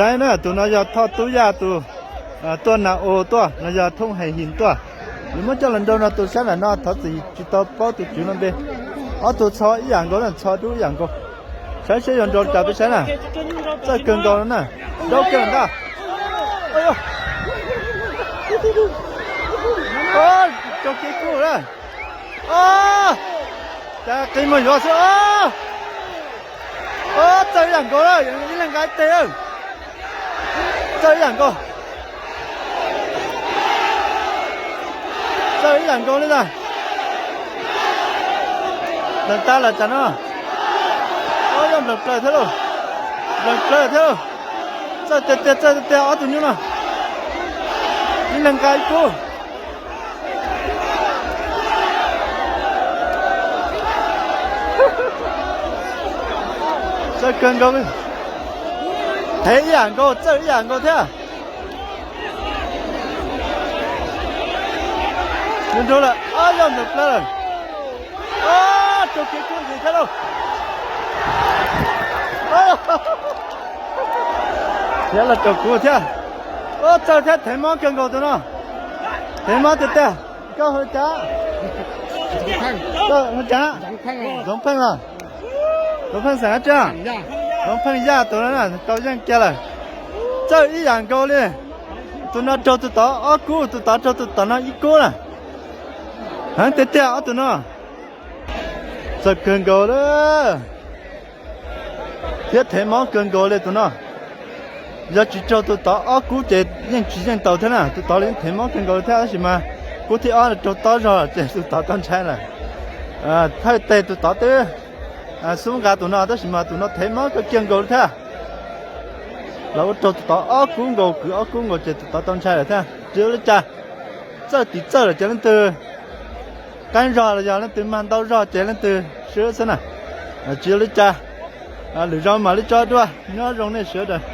Saib na, tus no yog Thoj Tub Yaj tus tuaj na, ua tuaj no yog Thooj Hais His tuaj. Yus muab coj los nrau no, tus sab nram no thov txim tsis tau paub tus tswv no npe. Ob tug txho ib yam nkaus na, txho dub ib yam nkaus. Saib seb yuav nrau cas peb saib na. Txawj kawg nkaus no na. Nrau kiag ntag. Raug kev kub na. Cas qi muag yuav xwb. Txawj ib yam nkaus na, ib leeg nqa ib teg. Txawj ib yam nkaus. Txawj ib yam nkaus li ntag. Nplees tag lawm tsam no. Yog nplees plaws thiab lauj. Nplees plaws thiab lauj. Txawj tiag tiag, txawj tiag tiag ob tug nyuj no. Ib leeg nqa ib kub. Txawj kawg nkaus. Thev ib yam nkaus, txawj ib yam nkaus thiab. Nrug lawm, yog nplees plaws lawm. Raug kev kub ntxiv thiab lauj. Thiab los raug kub thiab. Txawj thiab, thev mob kawg nkaus tus no. Thev mob tiag tiag. Koj hu cas? Hu cas? Zoov Pheej los? Zoov Pheej xeem dab tsi? Zoov Pheej Yaj tus no na, tau yeej kiag lawm. Txawj ib yam nkaus li. Tus no raug tus tod ob kub, tus tod raug tus tod no ib kub na. Heev tiag tiag ob tug no. Txawj kawg nkaus li. Thiab thev mob kawg nkaus li tus no. Yog tsis raug tus tod ob kub ces yeej tsis yeej tau thiab na, tus tod los yeej thev mob kawg nkaus thiab, tab sis mas kub thib ob no raug tob zog ces tus tod tau ntshai lawm. Thawj teg tus tod twb xub nqa tus no, tab sis mas tus no thev mob kawg kiag nkaus thiab. Los ua raug tus tod ob kub nkaus, kwv ob kub nkaus ces tus tod tau ntshai lawm thiab. Tsis ua li cas, txawj tim txawj lawm ces leej twg qeeb zog los yog leej twg mag ntau zog ces leej twg swb xwb na. Tsis ua li cas, lwm zaus mam li tso dua, nyob zoo nej sawv daws.